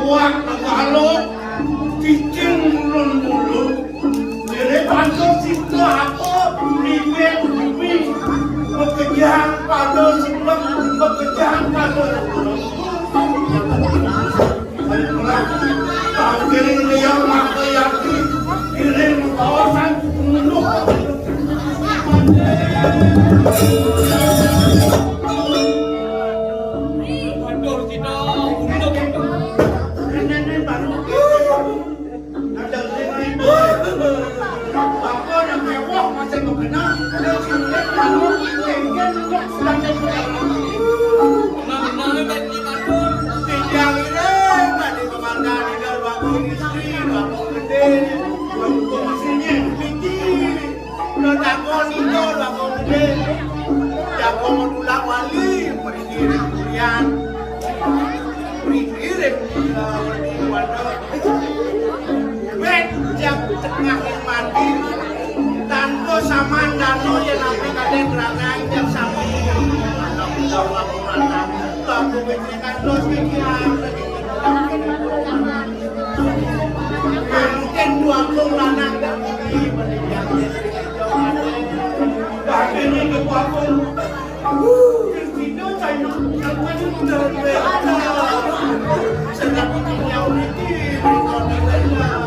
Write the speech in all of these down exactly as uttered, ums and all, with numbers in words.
Wah, Tagalog, cicing mulun-mulun. Dene bantu sipta apa, ribet bumi, makejang pada sebab, makejang pada sebab. Tangkiring dia maka yakin, kiring kawasan gunung. Aduh, Cina, gunung. Ini, ini baru. Ada lima itu. Apa yang mewah masih mau kenal? Ada cincin, lalu cincin untuk sedang. Benar-benar, Pak Haji Mansur. Tidak, ini, tadi pemandangan di dalam waktu istri, waktu gede, waktu masihnya, biji. Udah jago sito, jago gede. Jago modula wali, berdiri kulian. Berdiri, eh, di warna. Wet, tiap tengah mandi. Tanpa saman dano, ya, nabi kadek rangai, tiap saman. Lagu-lagu rangai. Lagu biji kantos, biji. Mungkin dua puluh lanang tak beli. Tapi ini kekuatan. Uh, yang tidak saya nak, yang tadi udah beda. Sedang punya unity.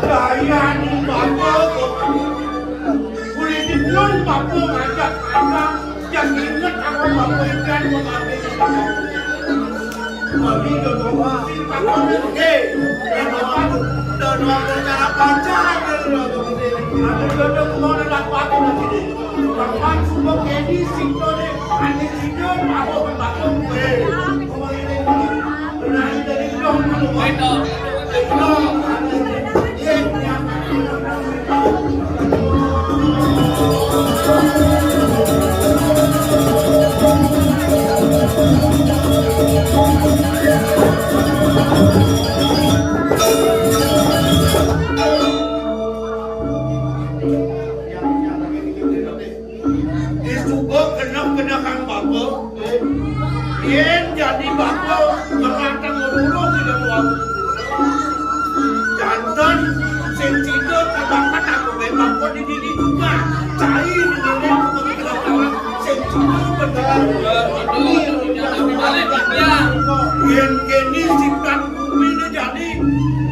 Gaya ni bagus. Boleh dibilang bagus, ngajak anak. Yang ingat apa bagus ikan mengambil. Mami jodoh mah. Oke. Jodoh mah. Jodoh mah cara pacar. Jodoh mah. Ada jodoh mau nak pakai nanti deh. Kapan semua kedi sito deh. Ani sito mau pakai. Oke. Mau ini. Benar dari jodoh malu. Betul. Jodoh. Iya. Disuguh genep-genepan bapa, yen jadi bapa, ngelatang ngeruruh di dalam warung. Janten, sing sida kabakat aku, memang kok di dini juga. Cai di dini aku bagi kenapa, sing sida beneran. Yen kene sifat bumi ne jadi,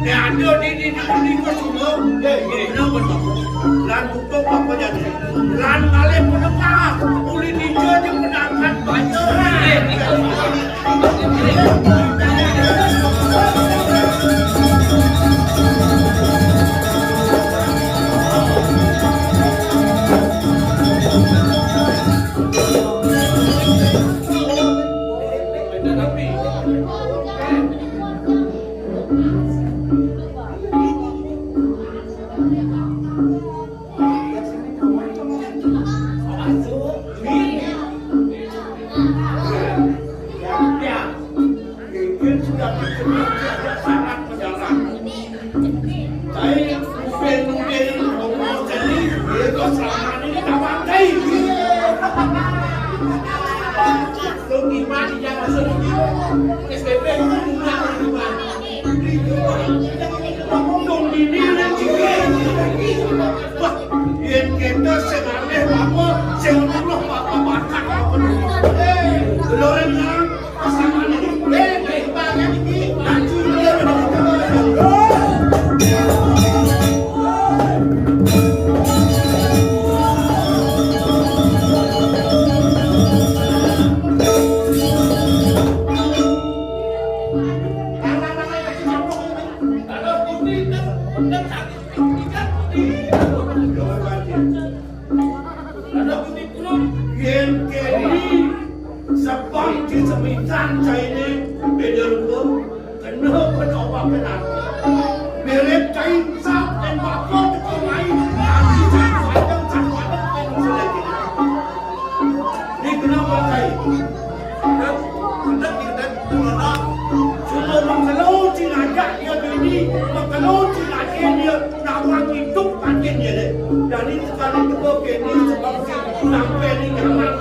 ne ada di dini, di dini ke semua. Yen bener betul. Lan Tok apa jadi? Lan ngalih penengah, uli dija je penangkat banyak. Wah, yen kene sing aneh apa, sing weruh apa bakat apa. Eh, lho, yen ngarang pasangan iki, eh, eh, bakat iki, laju dia. Yen kene sebab di sepisan caine beda rupa, kena penawak benar. Mirip kain sap dan bakal teko mai, kaki satu adem, satu adem, kain selagi. Ni kena pakai. Sudah kita tolak. Sudah mengkelau si ngajak dia bini, mengkelau si ngajak dia, nawang hidup pakai dia deh. Dari sekali itu kau kini sebab si sampai ni nyaman.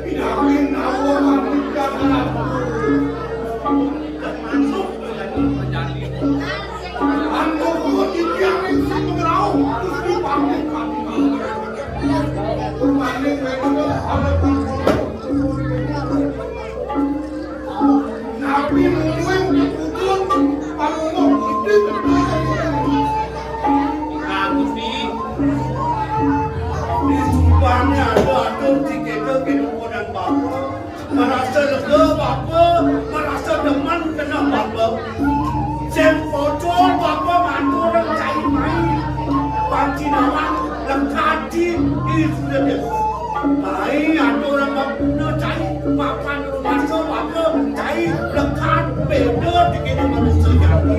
Tidak main nawang, tidak main. Lega bapa, marasa demen keneh bapa. Sing pocol bapa ngaturang cai mai. Pang cinawang lekad di, di sudah deh. Mai aturang bapa cai, papan rumasa bapa cai lekad beda di kene manusia jati.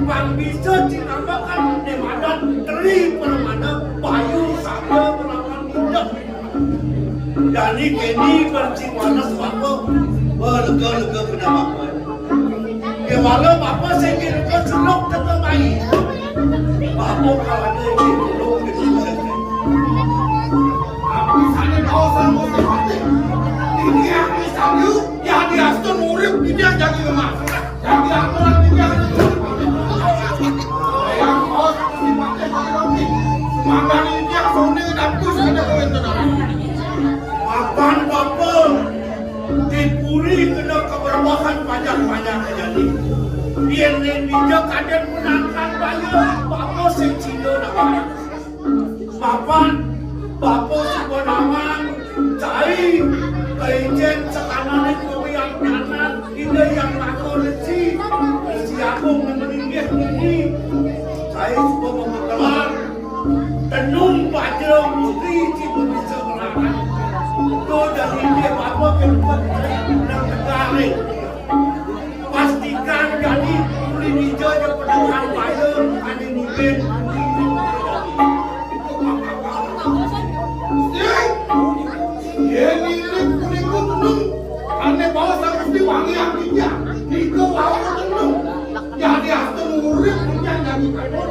Pang bisa cinamakan ne madan Tri Permana, bayu sabda melawan indah. Jani kene bersiwana sebapa, belega-lega kena bapa. Kewala bapa sing lega selok teka mai. Bapa kalane iki tulung di. Aku sane kawasan Gusti Patih. Ini aku sane ya diastun urip dia jadi lemah. Jadi aturan dia. Yang kawasan Gusti Patih jadi lemah. Mangane dia sone dapus ada kowe tenan. Mapan bapa dipuri kena keberwahan banyak-banyak jadi. Yen ning dija kaden menangkan baya, bapa sing cina dapat. Mapan, bapa suba nawang, cai, kaijen sekanane kowe yang nyanan, ida yang lako resi, resi agung nang linggih nini. Cai suba memekelar, tenung bajra mesti cai bisa ngelawan. To dari dia bapa ke tempat nang tegare. Pastikan jani uli dija ja pedengan baya ane nibin. Yen irit punika tenung, ane bawa sang mesti wangi ati ya. Nika bawa tenung. Jadi aku urip hujan jadi kabut.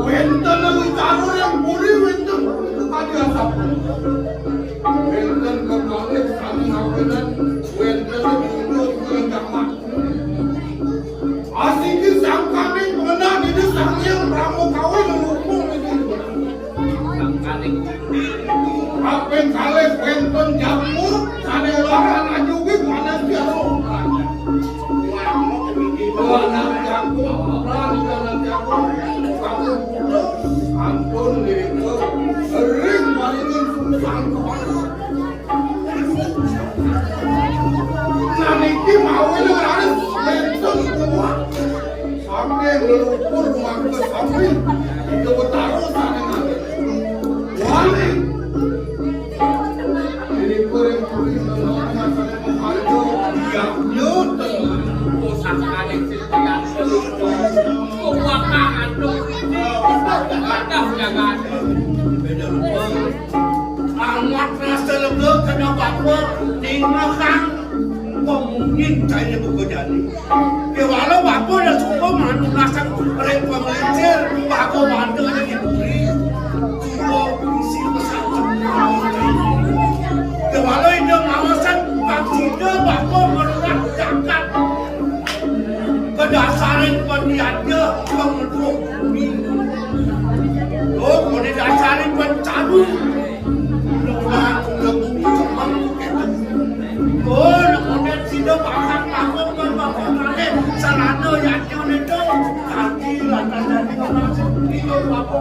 Wenten anu carur yang puri wenten kadi asap. Wenten kemanget sami ngawenan, wenten minggu kelenjaman. Asiki sangkaning pengenah dini sang yang pramu kawin ngelukung ini. Kaping kalih wenten jamu sane laran ajugi panas biasa. Ibu anak jagung, peran ibu anak jagung, kamu putus, ampun diriku, sering maringin susah kepala. Nah, niki mawon ora wenten kuat. Sampai ngelukur mangke sambil. Kita bertaruh sana. Wali. Ini kurang-kurang. Iya, nyutul. Pusakane sing pian seluruh. Kuwakangan dong ini. Wadah jagaan. Beda rupa. Amat rasa lega kena bapa, ningehang pemungin cai buka jani. Kewala bapa dah suka manunasang rek pemelincir, bapa mata dah diburi. Suka isi pesan. Kewala ida ngawasan, pang sida bapa merunah jagat. Kedasarin peniatnya pemuduk bumi. Oh, kone dasarin pencabu. Lupa, lupa, lupa, lupa. Oh, kone sida bahkan makhluk dan makhluk lain. Sarana yatnya itu. Kaki lantas dari orang itu apa.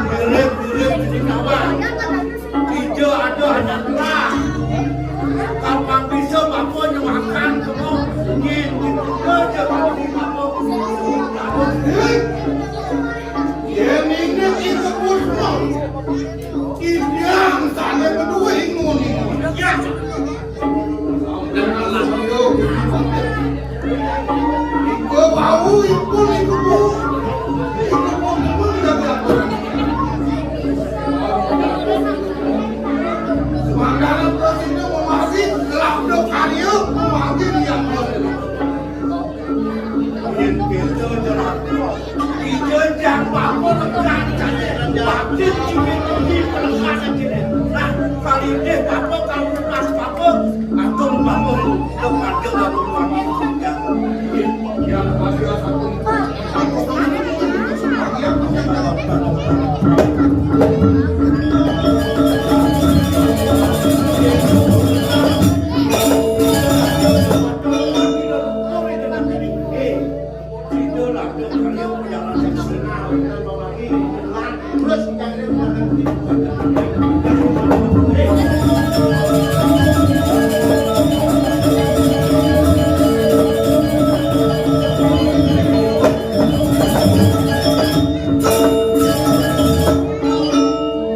Mirip, mirip, di kawan. Ija ada anak lah. Kapan bisa bapa nyuakan kamu? Nyin, kita aja kalau di bapa. Yen ini kita pusno. Idyang sana kedua ingun. Ya. Iku bau, iku, iku bau. Iku bau, iku bau, iku bau. Sementara terus itu memahami, telah berkarya, memahami yang benar. Yang kita jelaskan. Ija jang papa kancane, bakti cilik budi pelengane kene. Nah, kali deh papa kalau pas papa, atur papa lu, lu kagak lalu papa. Ya, ya, pasti satu.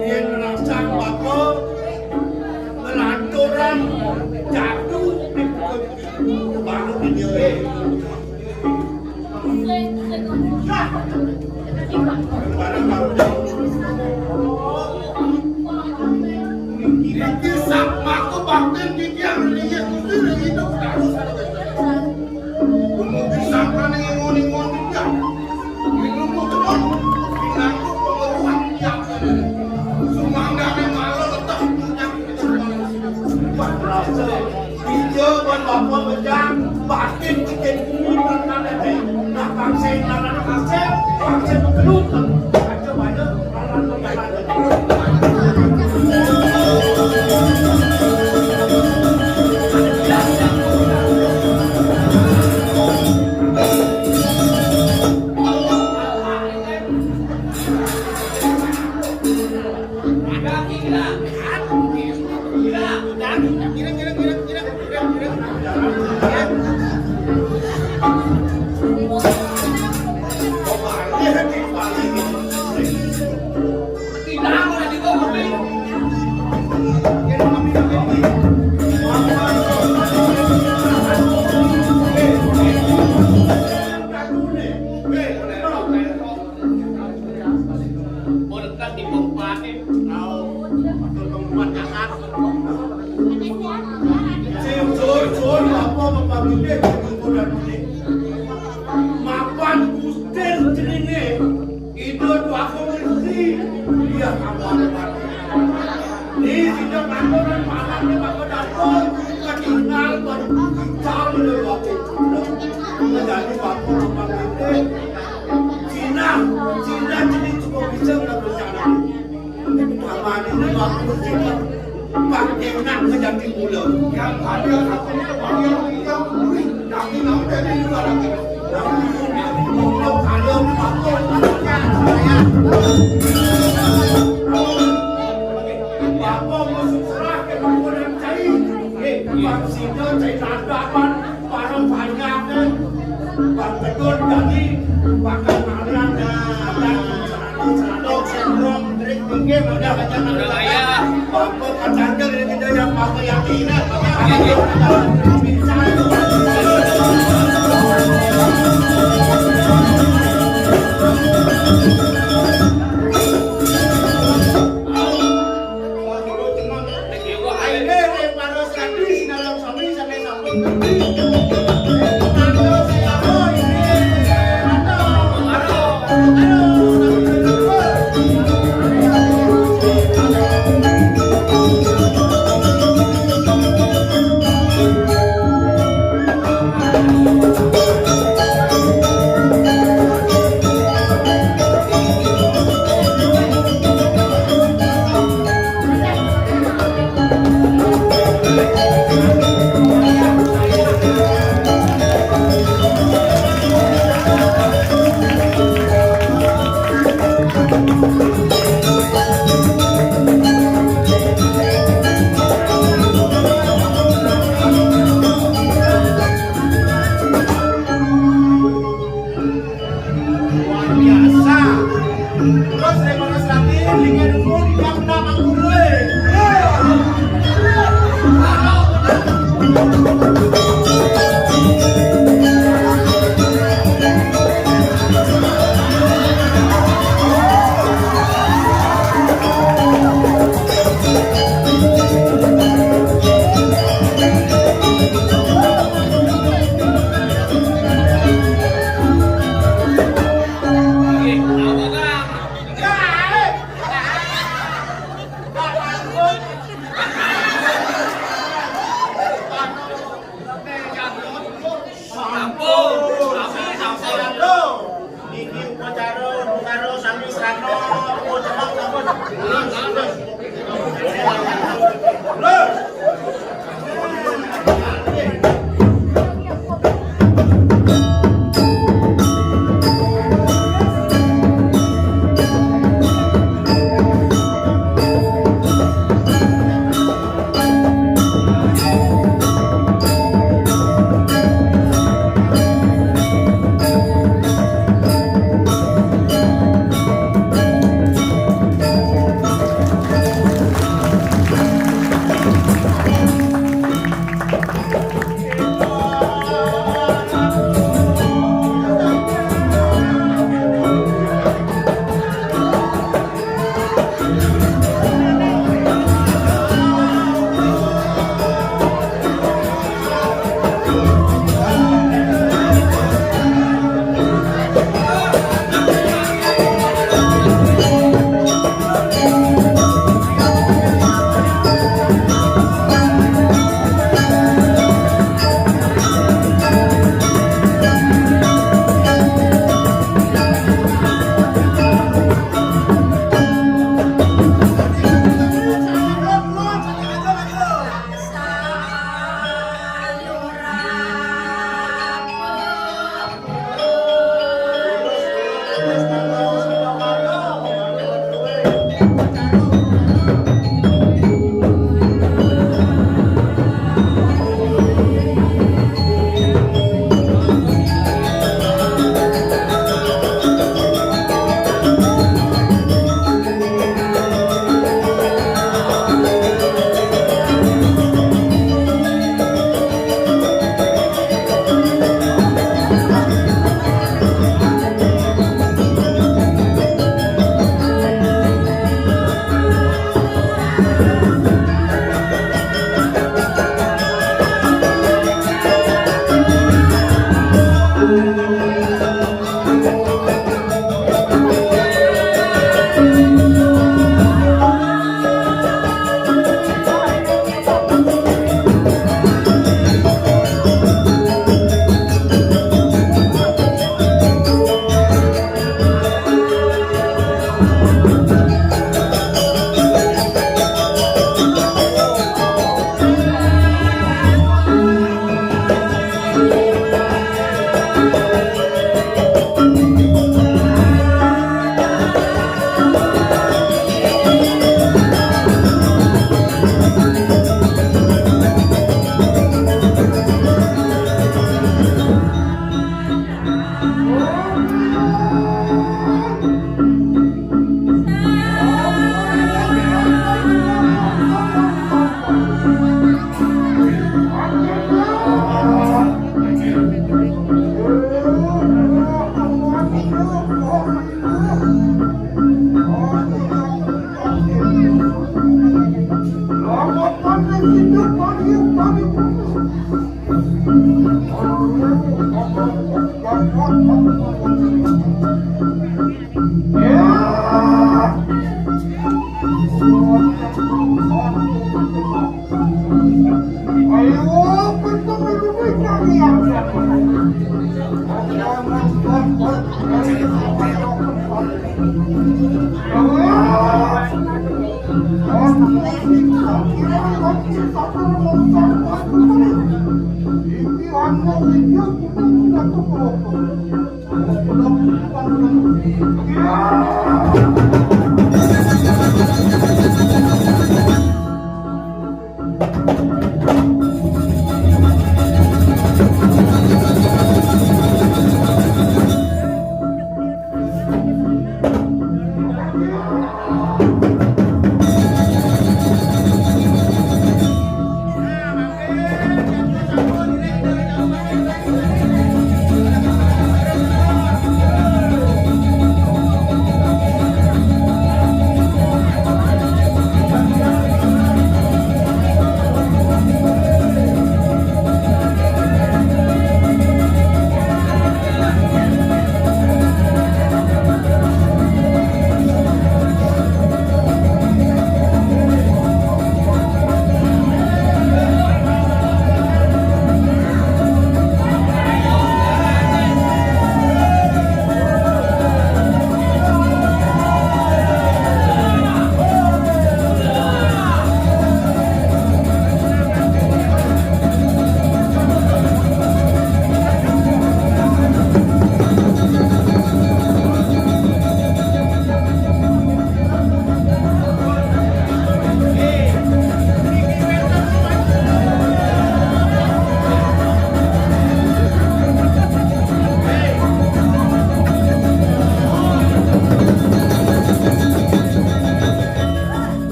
Yen rasang bapa ngelanturang jadu di baru dia. Iki sak mako bakten iki yang liye kudu hidup terus. Kudu disangkane ngoni-ngoni ya. Ilmu teman, pinangku pengeruhan ya. Sumangane malah letak punya. Wah, rasa. Iya, ban bapa mejang, batin cikin bumi perkara deh. Nah, bangsa yang nana kasih, bangsa yang belum, baca banyak, orang berjalan. Berkat di pengpatin, tahu, betul pengumuman jahat. Sing jujur, apa Bapak Gede, Bapak Gede. Mapan kustir jenenge, itu tuh aku ngerti. Iya, apa? Di sini kantoran malamnya Bapak datang, ketinggal, baru kita, baru waktu. Menjadi Bapak Bapak Gede. Cina, Cina jadi cukup bisa nggak berjalan. Pamane waktu sing pakenan sejati mula. Yang ada satu yang yang puri, tapi nang dari luar lagi. Nang mulo kalo waktu saya. Apa musuh serah ke bangunan cai? Eh, bang sida cai landapan. Para panjang, Bang Tegun tadi, Bang Marian, Bang Sandok, Sandro, Menteri Tinggi, udah banyak yang beraya. Bapak Kacangkir ini kita yang pakai yang ini, yang ini, yang ini. Luar biasa. Terus Remo Rosati, Lingga Dumun, Ikan Benang, Manggurui.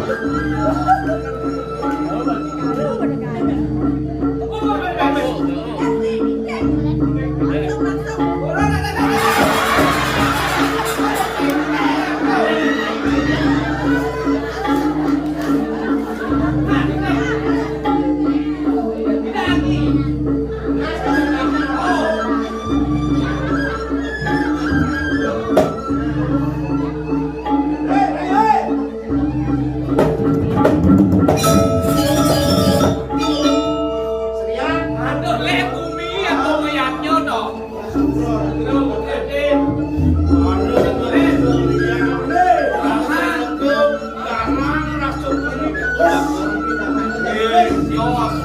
Aduh, lek bumi aku ngeliatnya toh.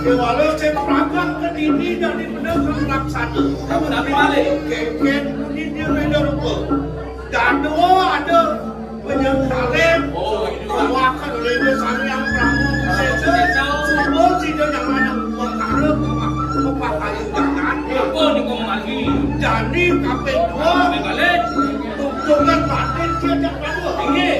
Walau saya peragam ke dini dan di bener kan laksana. Tapi balik. Kengken ini dia beda rupa. Dado ada penyengkalan. Oh, ini juga. Kawakan oleh dia Sang Hyang Prama Sesa. Semua sida yang ada perkara pemakaran jangan. Apa ni kau lagi? Jani kaping dua. Kaping balik. Tuntungan batin dia tak ada. Ini.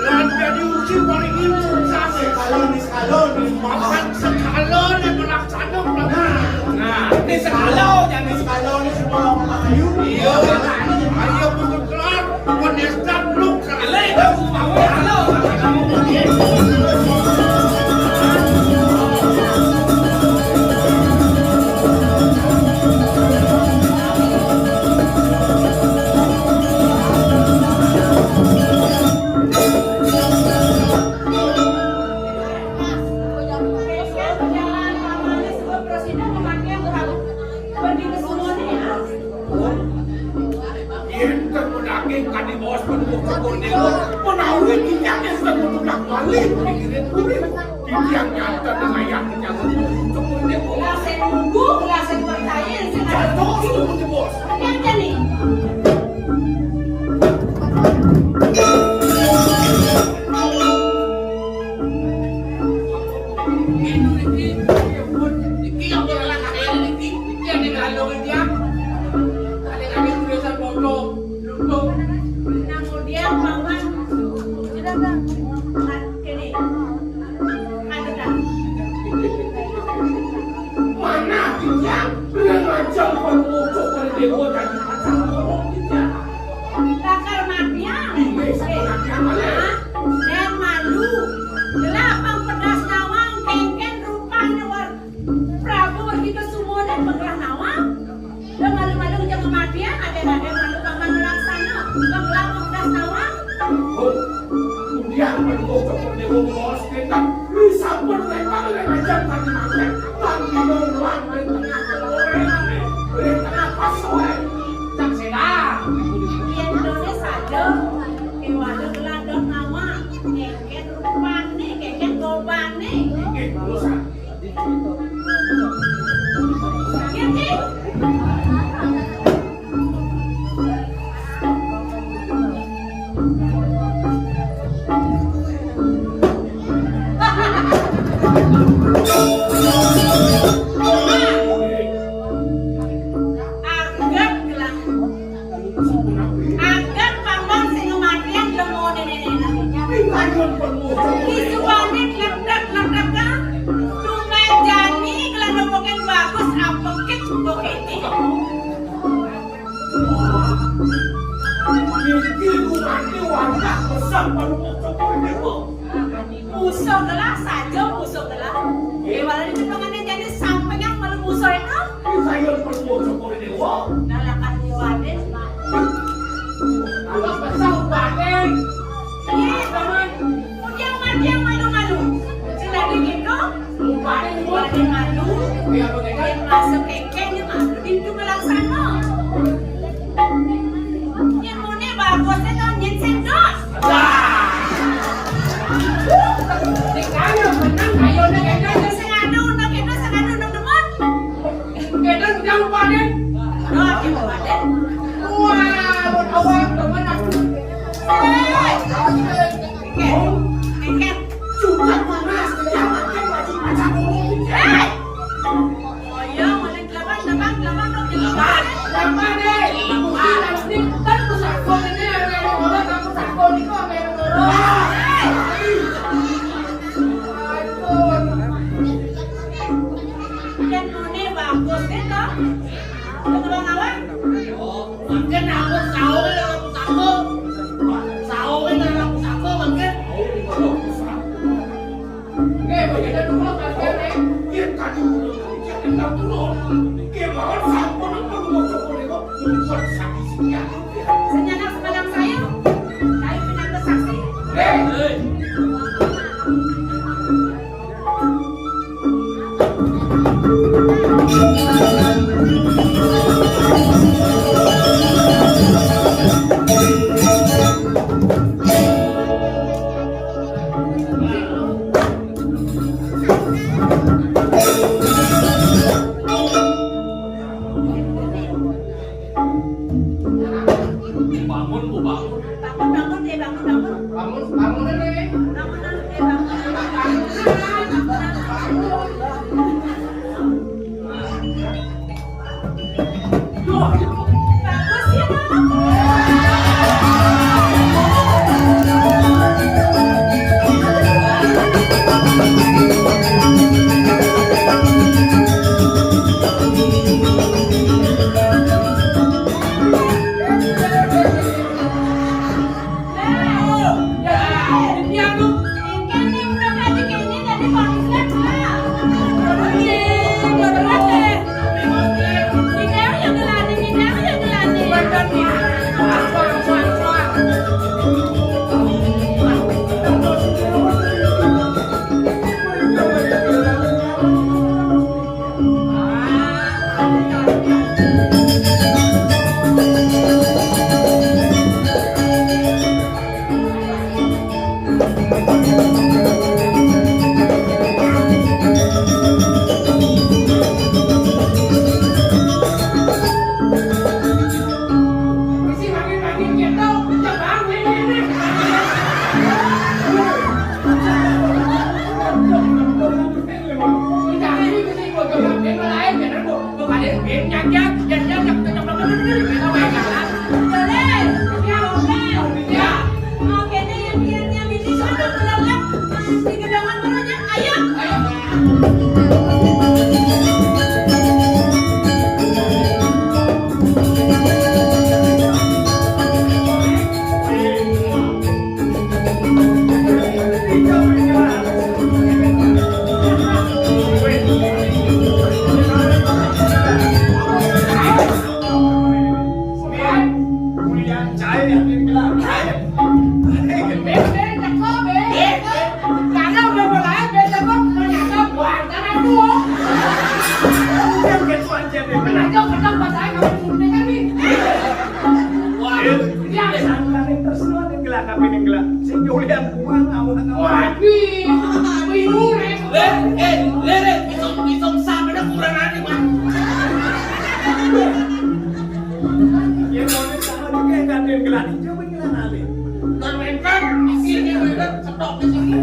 Lan jadi uji paling susah. Kalau ni, kalau ni. Makan sekala ni melaksana. Nah, nah, ini sekala, jadi sekala ni semua orang Melayu. Iya, ayo betul kelar. Kontestan lu. Yen teu daging kadi bos pendukung cukur niku, menawi kita enten mutulah malih pikirin kulit. Titiang nyanten ayah kita cukur niku. Lah saya nunggu, lah saya percaya, saya nggak Jatuh ngerti. Setuju, Bos. Yang jadi. Ini, ini, ini, ini, ini, ini, Nah, kemudian Paman, kene. Ada tak? Mana dia? Dia ngajak penutup dewa dan macam orang dia. Bakal mati ya? Ini sama yang mana? Dan malu. Gelapang pedas nawang, kengken rupanya war-, Prabu Warhita Sumona penggelah nawang. Lah malu-malu jeng kematian, ada-ada malu paman melaksana. Penggelah penggelah nawang. Oh, kemudian menunggu kemudian bos kita. Lu sampun mereka oleh raja tadi makan. Tadi nonglang di tengah orang. Di tengah pasokan. Tak sedar. Yang Indonesia saja. Kewala geladon nawang. Keken rupane, keken gobane. Oke, urusan. Agan paman sing kematian lho mau nenek-nenek. Isukane kletek-kletek kan. Tumben jani kelana poken bagus apekit kok ini. Iki rumahnya warga besar baru mau. Musuh telah saja, musuh telah. Dewa lagi cepengannya jadi sampingan malu musuh itu. Saya perlu syukur dewa. Nah, lah kan dewa deh. Kalau besar badan. Iya, teman. Udah mati yang malu-malu. Sila dikit tuh. Umpane dua. Umpane malu. Iya, begitu. Yang masuk kengkengnya malu. Itu melaksana. Yang mune bagusnya tuh nyen sendok. Wah. Dikanya menang, ayo nih, kayaknya. Sing anu, undang kita, sing anu, undang demen. Kita udah lupa nih. Nah, Ngampura, kemawon sampun pun maca punika, mugi sakit sekian. Sing nyanak semanang saya, kayu pinantes saksi. Bangun, Bu, bangun. Bangun, bangun, deh, bangun, bangun. Bangun, bangun, deh. Bangun, deh, bangun. Bangun, bangun, bangun. Bangun. Bagus ya, Bang. Wah, ya, sangkane tresno ning gelah tapi ning gelah. Sing nyulian kurang awak. Waduh, bingung, eh. Lere, eh, lere, iso, iso sampeyan kurang ane, Pak. Ya, mau sama juga yang ganti gelah hijau, kan gelah ane. Kan wénten, isine wénten, ketok di sini.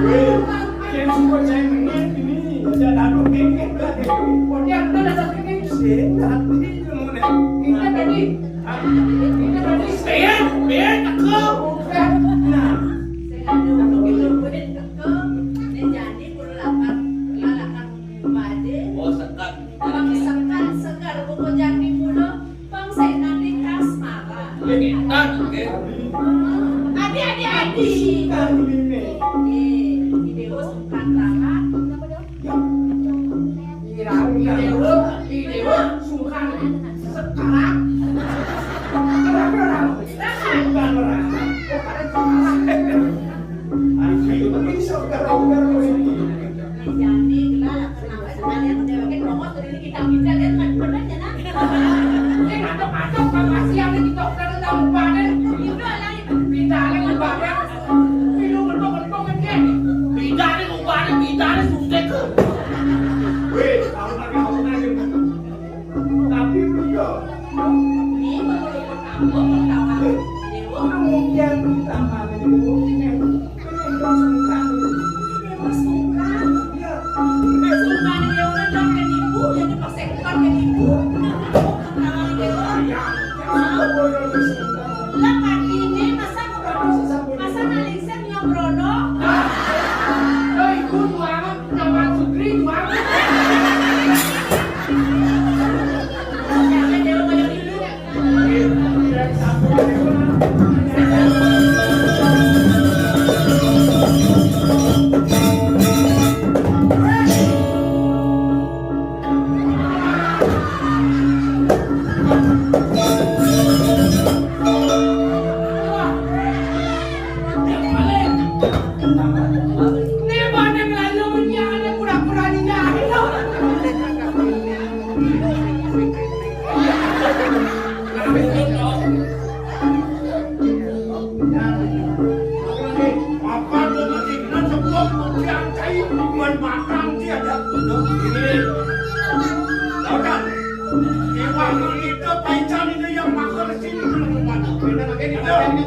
Weh, yang suka saya menang ini, ada dadu kengkeng lah. Pokoknya ada dadu kengkeng. Sih, tapi ilmu nih. Ini tadi, ini tadi. Biar, biar, aku. Nah. Sing ada ilmu, ilmu, ilmu. Ini jadi perlu lakukan, lakukan. Pade. Oh, sekat. Dalam sekat, sekat, buku jati mula, bangsa nanti kasmara. Ini kan, oke. Adi, adi, adi. Sekat ini. Eh, di Dewa Sungkan Rara. Ya. Di Dewa, di Dewa Sungkan. Sekarang. Rara, Rara. Sungkan Rara. Oh, ada salah. Aduh, ini sekarang, ini. Nah, jani gelah lah, kenapa sekalian udah pakai promo tuh ini kita bisa lihat kan bener ya, Nak? Ini masuk-masuk kan kasihan nih kita udah tahu banget. Itu lah itu. Pindahin banget. Ini lu ngetok-ngetok kan dia. Pindahin mau banget, pindahin suntik. Weh, tahu lagi, tahu lagi. Tapi lu yo. Ini menurut kamu pertama. Dewa. Mungkin pertama ini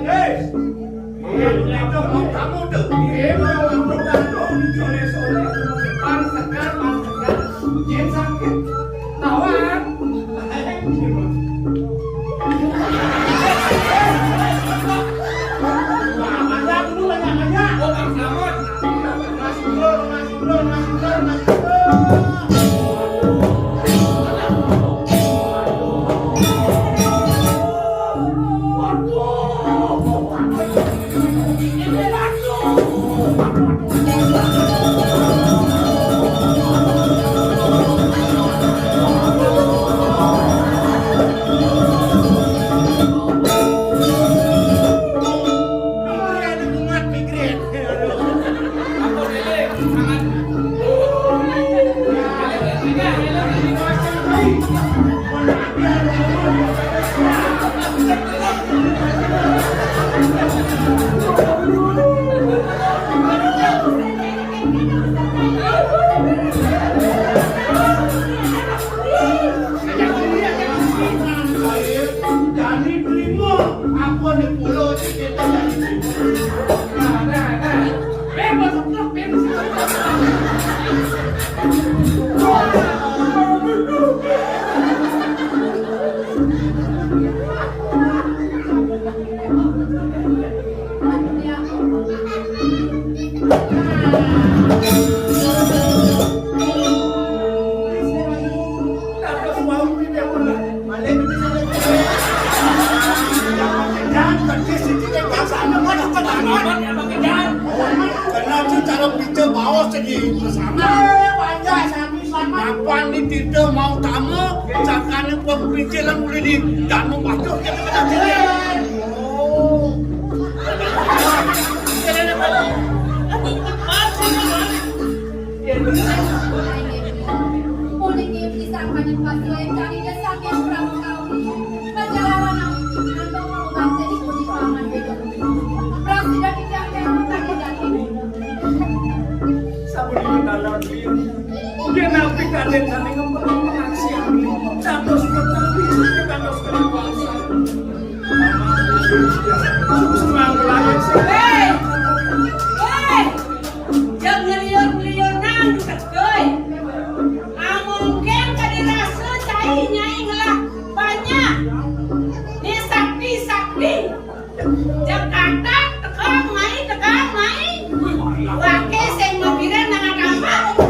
Hei! Mengandung itu mau kamu tuh. Iya, mau untuk kamu, joles-oles, pan segar, pan segar. Jin sakit. Tawar. Banyak dulu, banyak, banyak. Oh, Bang Samad. Mas Bro, Mas Bro, Mas Bro, Mas Bro. Kenapa cara pintu bawah sedih bersama? Apa ini tidak mau tamu? Jangan pun pintu yang boleh di dan membantu kita kita sini. Oh. Pun inggih disangkaning pasuhing kang Ida saking Prabu Kawi. Pajalaran nanging antuk pangobatan ipun di paman Weda. Prasida titiang kang Ida. Sapunika dalam beliau. Yen napi kadén sané ngempet pengaksian beli. Dados peteng bijil dados kekuasaan. Sumangga. Hei! Hei! Jam ngeliur-ngeliur nang kedoy. Amongkén kadé rasa cai nyai ngelah banyak. Ni sakti-sakti. Jam katak, tekang, mai, tekang, mai. Waké sing mabiran nang kampung.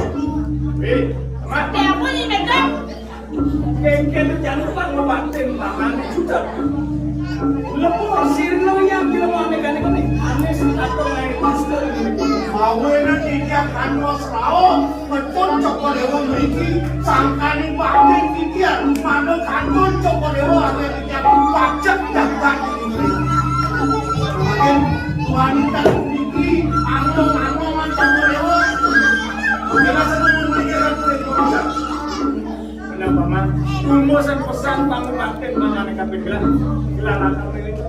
Wih, Mat. Sakti apa ni, Betok? Kéngkén jangan lupa ngobatin tangan juta. Lepur sirna yang jelema ané-ané kéné. Ané sing katon naik masker. Awéna titiang kantos raos, betul Cokor Déwa mriki, sangkaning bakti titiang, manut kantun Cokor Déwa ané titiang pajek daftar ini. Mungkin wanita mriki, anggung-anggungan Cokor Déwa. Kira seneng mriki, kira seneng. Kenapa, Mang? Kulo bosan pesan pangobatan Mang ané kaping gelah. Gelah rata mriki.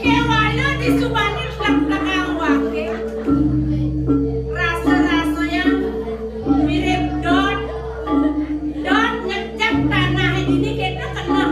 Kéwala disubané plak-plak awaké. Rasa-rasanya mirip dot. Dot ngecek tanah ini kita kena